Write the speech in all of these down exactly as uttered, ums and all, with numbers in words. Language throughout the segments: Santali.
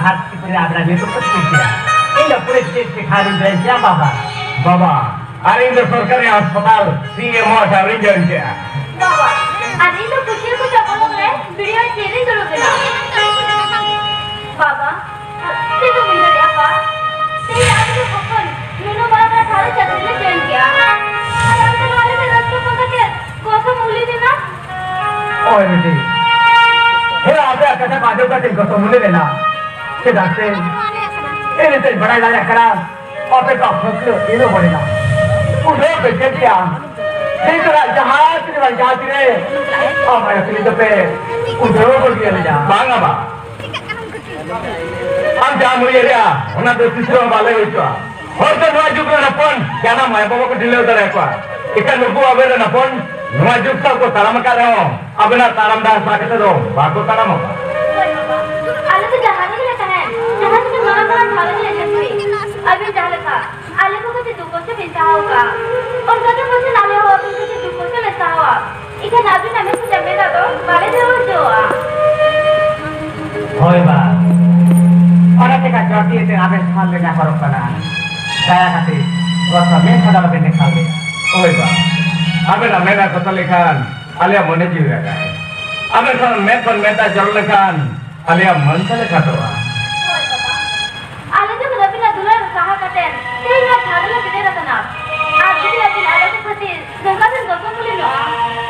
ᱦᱟᱥᱯᱟᱛᱟᱞ ᱨᱮ ᱟᱵᱮᱱᱟᱜ ᱧᱩᱛᱩᱢ ᱠᱚ ᱥᱤᱞ ᱠᱮᱫᱟ᱾ ᱤᱧ ᱫᱚ ᱯᱩᱞᱤᱥ ᱪᱤᱯ ᱥᱮᱠᱷᱟᱨᱤᱧ ᱡᱚᱭᱮᱱ ᱠᱮᱫᱟ ᱵᱟᱵᱟ᱾ ᱵᱟᱵᱟ, ᱟᱨ ᱤᱧ ᱫᱚ ᱥᱚᱨᱠᱟᱨᱤ ᱦᱟᱥᱯᱟᱛᱟᱞ ᱥᱤ ᱮᱢ ᱳ ᱴᱷᱟᱶ ᱨᱤᱧ ᱡᱚᱭᱮᱱ ᱠᱮᱫᱟ᱾ ᱵᱟᱵᱟ, ᱟᱨ ᱤᱧ ᱫᱚ ᱯᱟᱹᱴᱭᱟᱹ ᱠᱚ ᱪᱟᱯᱚᱞᱚᱜ ᱨᱮ ᱵᱤᱲᱤᱭᱟᱹ ᱪᱮᱫ ᱨᱤᱧ ᱫᱩᱲᱩᱵ ᱮᱱᱟ᱾ ᱵᱟᱵᱟ, ᱪᱮᱫ ᱠᱚ ᱢᱮᱱ ᱫᱟᱲᱮᱭᱟᱜᱼᱟ ᱯᱟ? ᱛᱮᱦᱮᱧ ᱟᱢ ᱫᱚ ᱦᱚᱯᱚᱱ, ᱱᱩᱱᱟᱹᱜ ᱢᱟᱨᱟᱝ ᱨᱮ ᱛᱷᱟᱨᱮ ᱪᱟᱹᱠᱨᱤ ᱞᱮ ᱡᱚᱭᱮᱱ ᱠᱮᱫᱟ᱾ ᱟᱨ ᱟᱢ ᱫᱚ ᱱᱚᱣᱟ ᱨᱮ ᱨᱟᱹᱥᱠᱟᱹ ᱯᱟᱸᱡᱟ ᱠᱮᱫ? ᱜᱚᱥᱚ ᱢᱩᱞᱤ ᱨᱮᱱᱟᱜ? ᱳᱭ ᱵᱤᱴᱤ, ᱦᱮᱸ, ᱟᱯᱮᱭᱟᱜ ᱠᱟᱛᱷᱟ ᱠᱚ ᱟᱸᱡᱚᱢ ᱠᱟᱛᱮ ᱜᱚᱥᱚ ᱢᱩᱞᱤ ᱨᱮᱱᱟᱜ᱾ ᱪᱮᱫᱟᱜ ᱥᱮ ᱤᱧ ᱱᱤᱛᱚᱜ ᱵᱟᱲᱟᱭ ᱫᱟᱲᱮᱭᱟᱜ ᱠᱟᱱᱟ, ᱟᱯᱮ ᱠᱚᱣᱟᱜ ᱯᱷᱟᱹᱥᱞᱟᱹ ᱤᱱᱟᱹ ᱵᱚᱲᱮᱱᱟ᱾ ᱩᱰᱷᱟᱹᱣ ᱯᱮ ᱪᱮᱫ ᱠᱮᱭᱟ? ᱱᱤᱛᱚᱜ ᱡᱟᱦᱟᱸ ᱛᱤᱱᱟᱹᱜ ᱵᱟᱝ ᱡᱟᱦᱟᱸ ᱛᱤᱱᱟᱹᱜ ᱟᱢ ᱟᱭᱳ ᱛᱤᱱᱟᱹᱜ ᱫᱚᱯᱮ ᱩᱰᱷᱟᱹᱣ ᱜᱚᱫ ᱜᱮᱭᱟ ᱞᱮᱭᱟ᱾ ᱵᱟᱝᱟ ᱵᱟ, ᱟᱢ ᱡᱟᱦᱟᱸᱢ ᱩᱭᱦᱟᱹᱨᱮᱜᱼᱟ, ᱚᱱᱟ ᱫᱚ ᱛᱤᱥ ᱨᱮᱦᱚᱸ ᱵᱟᱞᱮ ᱦᱩᱭ ᱦᱚᱪᱚᱜᱼᱟ᱾ ᱦᱚᱲ ᱫᱚ ᱱᱚᱣᱟ ᱡᱩᱜᱽ ᱨᱮᱱ ᱦᱚᱯᱚᱱ ᱡᱟᱱᱟᱢ ᱟᱭᱳ ᱵᱟᱵᱟ ᱠᱚ ᱰᱷᱤᱞᱟᱹᱣ ᱫᱟᱲᱮᱭᱟᱠᱚᱣᱟ᱾ ᱮᱱᱠᱷᱟᱱ ᱱᱩᱠᱩ ᱟᱵᱮᱱ ᱨᱮᱱ ᱦᱚᱯᱚᱱ ᱱᱚᱣᱟ ᱡᱩᱜᱽ ᱥᱟᱶ ᱠᱚ ᱛᱟᱲᱟᱢ ᱟᱠᱟᱫ ᱨᱮᱦᱚᱸ ᱟᱵᱮᱱᱟᱜ ᱛᱟᱲᱟᱢ ᱰᱟᱦᱟᱨ ᱥᱟᱶ ᱠᱟᱛᱮ ᱫᱚ ᱵᱟᱠᱚ ᱛᱟᱲᱟᱢᱚᱜᱼᱟ᱾ ᱦᱳᱭ ᱵᱟᱵᱟ, ᱟᱞᱮ ᱫᱚ ᱡᱟᱦᱟᱸ ᱨᱮᱜᱮ ᱞᱮ ᱛᱟᱦᱮᱱ, ᱡᱟᱦᱟᱸ ᱛᱤᱱᱟᱹᱜ ᱢᱟᱨᱟᱝ ᱢᱟᱨᱟᱝ ᱴᱷᱟᱶ ᱨᱮᱜᱮ ᱞᱮ ᱡᱟᱹᱯᱤᱫ, ᱟᱵᱮᱱ ᱡᱟᱦᱟᱸ ᱞᱮᱠᱟ ᱟᱞᱮ ᱠᱚ ᱠᱟᱹᱴᱤᱡ ᱫᱩᱠ ᱠᱚᱥᱴᱚ ᱵᱮᱱ ᱥᱟᱦᱟᱣ ᱠᱟᱜᱼᱟ, ᱚᱱᱠᱟ ᱜᱮ ᱯᱟᱥᱮ ᱟᱞᱮ ᱦᱚᱸ ᱟᱵᱮᱱ ᱠᱟᱹᱴᱤᱡ ᱫᱩᱠ ᱠᱚᱥᱴᱚ ᱞᱮ ᱥᱟᱦᱟᱣᱟ᱾ ᱤᱠᱷᱟᱹᱱ ᱟᱹᱵᱤᱱᱟᱜ ᱢᱮᱫ ᱥᱚᱡᱷᱮ ᱢᱮᱫ ᱫᱟᱜ ᱫᱚ ᱵᱟᱞᱮ ᱡᱚᱨᱚ ᱦᱚᱪᱚᱣᱟᱜᱼᱟ᱾ ᱦᱳᱭ ᱵᱟ, ᱚᱱᱟ ᱪᱮᱠᱟ ᱡᱚᱴᱤ ᱛᱮ ᱟᱵᱮᱱ ᱥᱟᱢᱟᱝ ᱨᱮ ᱱᱮᱦᱚᱨᱚᱜ ᱠᱟᱱᱟ᱾ ᱫᱟᱭᱟ ᱠᱟᱛᱮ ᱜᱚᱥᱚ ᱢᱮᱫ ᱥᱟᱫᱟ ᱵᱟᱵᱮᱱ ᱫᱮᱠᱷᱟᱣ ᱞᱮᱫᱟ᱾ ᱦᱳᱭ ᱵᱟ, ᱟᱵᱮᱱᱟᱜ ᱢᱮᱫ ᱫᱟᱜ ᱥᱚᱛᱚ ᱞᱮᱠᱷᱟᱱ ᱟᱞᱮᱭᱟᱜ ᱢᱚᱱᱮ ᱡᱤᱣᱤ ᱨᱟᱜᱟᱭ᱾ ᱟᱵᱮᱱ ᱠᱷᱚᱱ ᱢᱮᱫ ᱠᱷᱚᱱ ᱢᱮᱫ ᱫᱟᱜ ᱡᱚᱨᱚ ᱞᱮᱠᱷᱟᱱ ᱟᱞᱮᱭᱟᱜ ᱢᱟᱹᱱ ᱛᱟᱞᱮ ᱠᱷᱟᱴᱚᱜᱼᱟ᱾ ᱦᱳᱭ ᱵᱟᱵᱟ, ᱟᱞᱮ ᱡᱚᱠᱷᱚᱱ ᱟᱹᱵᱤᱱᱟᱜ ᱫᱩᱞᱟᱹᱲ ᱥᱟᱦᱟ ᱠᱟᱛᱮ ᱛᱮᱦᱮᱧ ᱱᱚᱣᱟ ᱴᱷᱟᱶ ᱨᱮᱞᱮ ᱥᱮᱴᱮᱨ ᱟᱠᱟᱱᱟ, ᱟᱨ ᱡᱩᱫᱤ ᱟᱹᱵᱤᱱ ᱟᱞᱮ ᱠᱚ ᱠᱷᱟᱹᱛᱤᱨ ᱱᱚᱝᱠᱟ ᱵᱤᱱ ᱜᱚᱥᱚ ᱢᱩᱞᱤᱱᱚᱜᱼᱟ,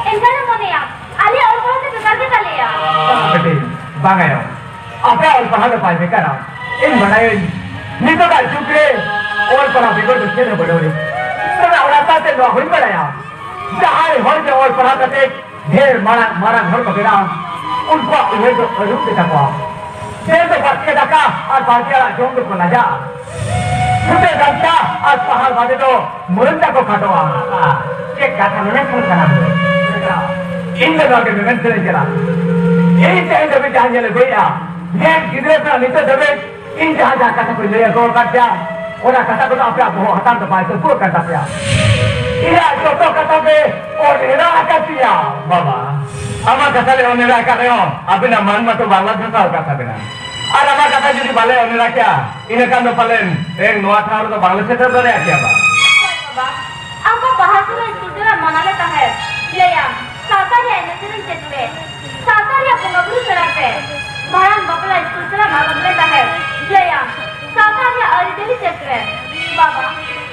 ᱮᱱᱠᱷᱟᱱ ᱞᱮ ᱢᱚᱱᱮᱭᱟ ᱟᱞᱮᱭᱟᱜ ᱚᱞ ᱯᱟᱲᱦᱟᱣ ᱫᱚ ᱵᱮᱠᱟᱨ ᱜᱮ ᱛᱟᱞᱮᱭᱟ᱾ ᱵᱤᱴᱤ, ᱵᱟᱝ ᱟᱭᱳ, ᱟᱯᱮᱭᱟᱜ ᱚᱞ ᱯᱟᱲᱦᱟᱣ ᱫᱚ ᱵᱟᱭ ᱵᱮᱠᱟᱨᱟ᱾ ᱤᱧ ᱵᱟᱲᱟᱭᱟᱹᱧ, ᱱᱤᱛᱚᱜᱟᱜ ᱡᱩᱜᱽ ᱨᱮ ᱚᱞ ᱯᱟᱲᱦᱟᱣ ᱵᱮᱜᱚᱨ ᱫᱚ ᱪᱮᱫ ᱦᱚᱸ ᱵᱟᱹᱱᱩᱜ ᱟᱹᱱᱤᱡ᱾ ᱛᱚᱵᱮ ᱚᱱᱟ ᱥᱟᱶᱛᱮ ᱱᱚᱣᱟ ᱦᱚᱸᱧ ᱵᱟᱲᱟᱭᱟ, ᱡᱟᱦᱟᱸᱭ ᱦᱚᱲ ᱜᱮ ᱚᱞ ᱯᱟᱲᱦᱟᱣ ᱠᱟᱛᱮ ᱰᱷᱮᱨ ᱢᱟᱨᱟᱝ, ᱢᱟᱨᱟᱝ ᱦᱚᱲ ᱠᱚ ᱵᱮᱱᱟᱜᱼᱟ, ᱩᱱᱠᱩᱣᱟᱜ ᱩᱭᱦᱟᱹᱨ ᱫᱚ ᱟᱹᱨᱩᱵ ᱜᱮ ᱛᱟᱠᱚᱣᱟ᱾ ᱛᱮᱦᱮᱧ ᱫᱚ ᱵᱟᱥᱠᱮ ᱫᱟᱠᱟ ᱟᱨ ᱵᱟᱲᱜᱮ ᱟᱲᱟᱜ ᱡᱚᱢ ᱫᱚᱠᱚ ᱞᱟᱡᱟᱜᱼᱟ᱾ ᱯᱷᱩᱴᱟᱹ ᱜᱟᱢᱪᱷᱟ ᱟᱨ ᱥᱟᱦᱟᱨ ᱵᱟᱸᱫᱮ ᱫᱚ ᱢᱟᱹᱱ ᱛᱟᱠᱚ ᱠᱷᱟᱴᱚᱜᱼᱟ᱾ ᱪᱮᱫ ᱠᱟᱛᱷᱟ ᱢᱮᱱᱮᱫ ᱠᱟᱱ ᱥᱟᱱᱟᱢ ᱫᱚ? ᱤᱧ ᱫᱚ ᱱᱚᱣᱟ ᱜᱮ ᱢᱮᱢᱮᱱ ᱥᱟᱱᱟᱧ ᱠᱟᱱᱟ᱾ ᱤᱧ ᱛᱮᱦᱮᱧ ᱫᱷᱟᱹᱵᱤᱡ ᱡᱟᱦᱟᱸ ᱧᱮᱞ ᱟᱹᱜᱩᱭᱮᱫᱼᱟ, ᱱᱤᱭᱟᱹ ᱜᱤᱫᱽᱨᱟᱹ ᱠᱷᱚᱱᱟᱜ ᱱᱤᱛᱚᱜ ᱫᱷᱟᱹᱵᱤᱡ ᱤᱧ ᱡᱟᱦᱟᱸ ᱡᱟᱦᱟᱸ ᱠᱟᱛᱷᱟ ᱠᱚᱧ ᱞᱟᱹᱭ ᱟᱹᱜᱩ ᱟᱠᱟᱫ ᱯᱮᱭᱟ, ᱚᱱᱟ ᱠᱟᱛᱷᱟ ᱠᱚᱫᱚ ᱟᱯᱮᱭᱟᱜ ᱵᱚᱦᱚᱜ ᱦᱟᱛᱟᱝ ᱫᱚ ᱵᱟᱭ ᱥᱟᱹᱯᱩ ᱟᱠᱟᱱ ᱛᱟᱯᱮᱭᱟ᱾ ᱤᱧᱟᱹᱜ ᱡᱚᱛᱚ ᱠᱟᱛᱷᱟ ᱯᱮ ᱚᱱᱦᱮᱲᱟ ᱟᱠᱟᱫ ᱛᱤᱧᱟ᱾ ᱵᱟᱵᱟ, ᱟᱢᱟᱜ ᱠᱟᱛᱷᱟ ᱞᱮ ᱚᱱᱦᱮᱲᱟ ᱟᱠᱟᱫ ᱨᱮᱦᱚᱸ ᱟᱵᱤᱱᱟᱜ ᱢᱟᱹᱱ ᱢᱟᱛᱚ ᱵᱟᱝᱞᱟ ᱫᱷᱟᱥᱟᱣ ᱟᱠᱟᱫ ᱛᱟᱵᱤᱱᱟ᱾ ᱟᱨ ᱟᱢᱟᱜ ᱠᱟᱛᱷᱟ ᱡᱩᱫᱤ ᱵᱟᱞᱮ ᱚᱱᱮᱨᱟ ᱠᱮᱭᱟ, ᱤᱱᱟᱹ ᱠᱷᱟᱱ ᱫᱚ ᱯᱟᱞᱮᱱ ᱛᱮᱦᱮᱧ ᱱᱚᱣᱟ ᱴᱷᱟᱶ ᱨᱮᱫᱚ ᱵᱟᱝᱞᱮ ᱥᱮᱴᱮᱨ ᱫᱟᱲᱮᱭᱟᱜ ᱠᱮᱭᱟ ᱵᱟ᱾ ᱦᱳᱭ ᱵᱟᱵᱟ, ᱟᱢ ᱵᱟ ᱵᱟᱦᱟ ᱥᱚᱦᱨᱟᱭ ᱥᱠᱩᱞ ᱪᱟᱞᱟᱜ ᱢᱟᱱᱟ ᱞᱮ ᱛᱟᱦᱮᱸᱫ᱾ ᱞᱟᱹᱭᱟᱢ, ᱥᱟᱶᱛᱟ ᱨᱮᱭᱟᱜ ᱮᱱᱮᱡ ᱥᱮᱨᱮᱧ ᱪᱮᱫ ᱯᱮ, ᱥᱟᱶᱛᱟ ᱨᱮᱭᱟᱜ ᱵᱚᱸᱜᱟ ᱵᱩᱨᱩ ᱥᱮᱬᱟᱭ ᱯᱮ᱾ ᱵᱷᱟᱸᱰᱟᱱ ᱵᱟᱯᱞᱟ ᱥᱠᱩᱞ ᱪᱟᱞᱟᱜ ᱢᱟᱱᱟ ᱞᱮ ᱛᱟᱦᱮᱸᱫ᱾ ᱞᱟᱹᱭᱟᱢ, ᱥᱟᱶᱛᱟ ᱨᱮᱭᱟᱜ ᱟᱹᱨᱤᱪᱟᱹᱞᱤ ᱪᱮᱫ ᱯᱮ᱾ ᱵᱟᱵᱟ,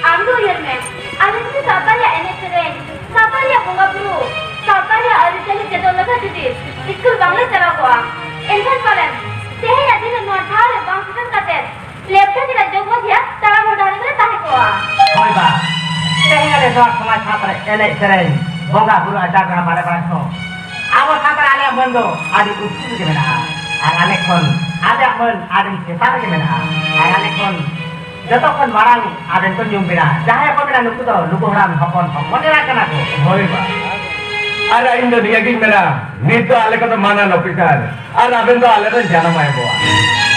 ᱟᱢ ᱫᱚ ᱩᱭᱦᱟᱹᱨ ᱢᱮ, ᱟᱞᱮ ᱡᱩᱫᱤ ᱥᱟᱶᱛᱟ ᱨᱮᱭᱟᱜ ᱮᱱᱮᱡ ᱥᱮᱨᱮᱧ, ᱥᱟᱶᱛᱟ ᱨᱮᱭᱟᱜ ᱵᱚᱸᱜᱟ ᱵᱩᱨᱩ, ᱥᱟᱶᱛᱟ ᱨᱮᱭᱟᱜ ᱟᱹᱨᱤᱪᱟᱹᱞᱤ ᱪᱮᱫᱚᱜ ᱞᱟᱹᱜᱤᱫ ᱡᱩᱫᱤ ᱥᱠᱩᱞ ᱵᱟᱝᱞᱮ ᱪᱟᱞᱟᱣ ᱠᱚᱜᱼᱟ, ᱮᱱᱠᱷᱟᱱ ᱯᱟᱞᱮᱱ ᱛᱮᱦᱮᱧᱟᱜ ᱫᱤᱱ ᱨᱮ ᱱᱚᱣᱟ ᱴᱷᱟᱶ ᱨᱮ ᱵᱟᱝ ᱥᱮᱴᱮᱨ ᱠᱟᱛᱮ ᱞᱮᱯᱴᱟ ᱪᱮᱫᱟᱜ ᱡᱚᱜᱽ ᱢᱟᱹᱡᱷᱤᱭᱟᱜ ᱛᱟᱲᱟᱢ ᱦᱚᱨ ᱰᱟᱦᱟᱨ ᱨᱮᱜᱮ ᱞᱮ ᱛᱟᱦᱮᱸ ᱠᱚᱜᱼᱟ᱾ ᱦᱳᱭ ᱵᱟ, ᱛᱮᱦᱮᱧ ᱟᱞᱮ ᱱᱚᱣᱟ ᱥᱚᱢᱟᱡᱽ ᱥᱟᱶᱛᱟ ᱨᱮ ᱮᱱᱮᱡ ᱥᱮᱨᱮᱧ, ᱵᱚᱸᱜᱟ ᱵᱩᱨᱩ ᱟᱪᱟᱨ ᱵᱮᱣᱦᱟᱨ ᱵᱟᱞᱮ ᱵᱟᱲᱟᱭ ᱛᱚ, ᱟᱵᱚ ᱥᱟᱶᱛᱟ ᱨᱮ ᱟᱞᱮᱭᱟᱜ ᱢᱟᱹᱱ ᱫᱚ ᱟᱹᱰᱤ ᱩᱥᱩᱞ ᱨᱮᱜᱮ ᱢᱮᱱᱟᱜᱼᱟ᱾ ᱟᱨ ᱟᱞᱮ ᱠᱷᱚᱱ ᱟᱯᱮᱭᱟᱜ ᱢᱟᱹᱱ ᱟᱹᱰᱤ ᱪᱮᱛᱟᱱ ᱨᱮᱜᱮ ᱢᱮᱱᱟᱜᱼᱟ᱾ ᱟᱨ ᱟᱞᱮ ᱠᱷᱚᱱ ᱡᱚᱛᱚ ᱠᱷᱚᱱ ᱢᱟᱲᱟᱝ ᱟᱵᱮᱱ ᱠᱚ ᱧᱩᱢ ᱵᱮᱱᱟ᱾ ᱡᱟᱦᱟᱸᱭ ᱠᱚ ᱢᱮᱱᱟ, "ᱱᱩᱠᱩ ᱫᱚ ᱞᱩᱜᱩ ᱦᱟᱲᱟᱢ ᱦᱚᱯᱚᱱ, ᱦᱚᱯᱚᱱ ᱮᱨᱟ ᱠᱟᱱᱟ ᱠᱚ᱾" ᱦᱳᱭ ᱵᱟ᱾ ᱟᱨ ᱤᱧ ᱫᱚ ᱱᱤᱭᱟᱹ ᱜᱤᱧ ᱢᱮᱱᱟ, ᱱᱤᱛ ᱫᱚ ᱟᱞᱮ ᱠᱚᱫᱚ ᱢᱟᱱᱟᱱ ᱚᱯᱷᱤᱥᱟᱨ, ᱟᱨ ᱟᱵᱮᱱ ᱫᱚ ᱟᱞᱮ ᱨᱮᱱ ᱡᱟᱱᱟᱢ ᱟᱭᱳ ᱵᱟᱵᱟ᱾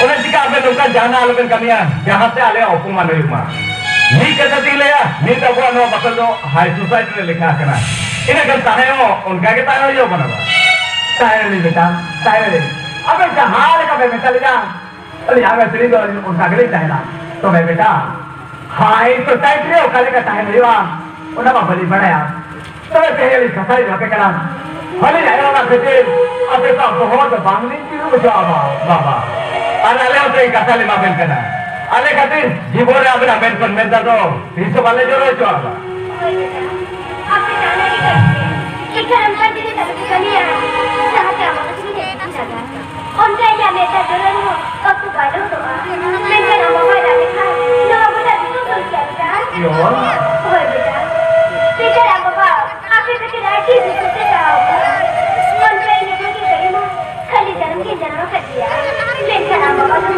ᱚᱱᱟ ᱪᱤᱠᱟ ᱟᱵᱮᱱ ᱱᱚᱝᱠᱟ ᱡᱟᱦᱟᱱᱟᱜ ᱟᱞᱚᱵᱮᱱ ᱠᱟᱹᱢᱤᱭᱟ, ᱡᱟᱦᱟᱸᱛᱮ ᱟᱞᱮᱭᱟᱜ ᱚᱯᱚᱢᱟᱱ ᱦᱩᱭᱩᱜ ᱢᱟ᱾ ᱢᱤᱫ ᱠᱟᱛᱷᱟ ᱛᱮᱧ ᱞᱟᱹᱭᱟ, ᱱᱤᱛ ᱟᱵᱚᱣᱟᱜ ᱱᱚᱣᱟ ᱵᱟᱠᱚᱞ ᱫᱚ ᱦᱟᱭ ᱥᱳᱥᱟᱭᱴᱤ ᱨᱮ ᱞᱮᱠᱷᱟ ᱟᱠᱟᱱᱟ᱾ ᱤᱱᱟᱹ ᱠᱷᱟᱱ ᱛᱟᱦᱮᱸ ᱦᱚᱸ ᱚᱱᱠᱟ ᱜᱮ ᱛᱟᱦᱮᱸ ᱦᱩᱭᱩᱜ ᱠᱟᱱᱟ ᱵᱟ᱾ ᱛᱟᱦᱮᱸ ᱞᱤᱧ ᱵᱮᱴᱟ, ᱛᱟᱦᱮᱸ ᱞᱤᱧ᱾ ᱟᱵᱮᱱ ᱡᱟᱦᱟᱸ ᱞᱮᱠᱟ ᱵᱮᱱ ᱢᱮᱛᱟ ᱞᱤᱧᱟ, ᱟᱹᱞᱤᱧ ᱟᱵᱮᱱ ᱥᱮᱨᱮᱧ ᱫᱚ ᱟᱹᱞᱤᱧ ᱚᱱᱠᱟ ᱜᱮᱞᱤᱧ ᱛᱟᱦᱮᱱᱟ᱾ ᱛᱚᱵᱮ ᱵᱮᱴᱟ, ᱦᱟᱭ ᱥᱳᱥᱟᱭᱴᱤ ᱨᱮ ᱚᱠᱟ ᱞᱮᱠᱟ ᱛᱟᱦᱮᱱ ᱦᱩᱭᱩᱜᱼᱟ, ᱚᱱᱟ ᱢᱟ ᱵᱟᱹᱞᱤᱧ ᱵᱟᱲᱟᱭᱟ᱾ ᱛᱚᱵᱮ ᱛᱮᱦᱮᱧ ᱟᱹᱞᱤᱧ ᱠᱟᱛᱷᱟ ᱞᱤᱧ ᱟᱯᱮ ᱠᱟᱱᱟ, ᱵᱟᱹᱞᱤᱧ ᱟᱭᱳ ᱚᱱᱟ ᱠᱷᱟᱹᱛᱤᱨ ᱟᱯᱮ ᱥᱟᱶ ᱵᱚᱦᱚᱜ ᱫᱚ ᱵᱟᱝᱞᱤᱧ ᱛᱤᱸᱜᱩ ᱦᱚᱪᱚᱣᱟᱜᱼᱟ ᱵᱟ-, ᱵᱟᱵᱟ᱾ ᱟᱨ ᱟᱞᱮ ᱦᱚᱸ ᱛᱮᱦᱮᱧ ᱠᱟᱛᱷᱟ ᱞᱮ ᱮᱢᱟ ᱵᱮᱱ ᱠᱟᱱᱟ, ᱟᱞᱮ ᱠᱷᱟᱹᱛᱤᱨ ᱡᱤᱵᱚᱱ ᱨᱮ ᱟᱵᱮᱱᱟᱜ ᱢᱮᱱ ᱠᱷᱚᱱ ᱢᱮᱱ ᱫᱟᱜ ᱫᱚ ᱛᱤᱥ ᱦᱚᱸ ᱵᱟᱞᱮ ᱡᱚᱨᱚ ᱦᱚᱪᱚᱣᱟᱜᱼᱟ ᱵᱟ᱾ ᱦᱳᱭ ᱵᱮᱴᱟ, ᱟᱯᱮ ᱡᱟᱦᱟᱱᱟᱜ ᱜᱮ ᱠᱟᱹᱢᱤ ᱯᱮ, ᱮᱱᱠᱷᱟᱱ ᱚᱱᱠᱟ ᱡᱤᱱᱤᱥ ᱟᱞᱚ ᱯᱮ ᱠᱟᱹᱢᱤᱭᱟ, ᱡᱟᱦᱟᱸᱛᱮ ᱟᱢᱟᱜ ᱠᱟᱹᱢᱤ ᱨᱮ ᱤᱫᱤ ᱞᱟᱜᱟᱜᱼᱟ᱾ ᱚᱱᱠᱟ ᱤᱧᱟᱹᱜ ᱢᱮᱫ ᱫᱟᱜ ᱡᱚᱨᱚ ᱨᱮᱦᱚᱸ ᱚᱠᱛᱚ ᱵᱟᱭ ᱞᱚᱦᱚᱫᱚᱜᱼᱟ᱾ ᱢᱮᱱᱠᱷᱟᱱ ᱟᱢ ᱵᱟᱵᱟᱭ ᱨᱟᱜ ᱞᱮᱠᱷᱟᱱ ᱱᱚᱣᱟ ᱜᱚᱴᱟ ᱫᱤᱥᱚᱢ ᱫᱚ ᱪᱮᱫ ᱞᱮᱠᱟ? ᱭᱳ᱾ ᱦᱳᱭ ᱵᱮᱴᱟ, ᱢᱮᱱᱠᱷᱟᱱ ᱟᱢ ᱵᱟᱵᱟ ᱟᱯᱮ ᱠᱷᱟᱹᱛᱤᱨ ᱟᱹᱰᱤ ᱫᱩᱠ ᱛᱮ ᱪᱟᱞᱟᱣ ᱠᱟᱱᱟ᱾ ᱚᱱᱠᱟ ᱤᱧᱟᱹᱜ ᱵᱷᱟᱹᱜᱤ ᱵᱟᱹᱲᱤᱡ ᱢᱟ ᱠᱷᱟᱹᱞᱤ ᱡᱟᱹᱱᱩᱢ ᱜᱮ ᱡᱟᱱᱟᱢ ᱟᱠᱟᱫ ᱯᱮᱭᱟ᱾ ᱢᱮᱱᱠᱷᱟᱱ ᱟᱢ ᱵᱟᱵᱟ ᱫᱚ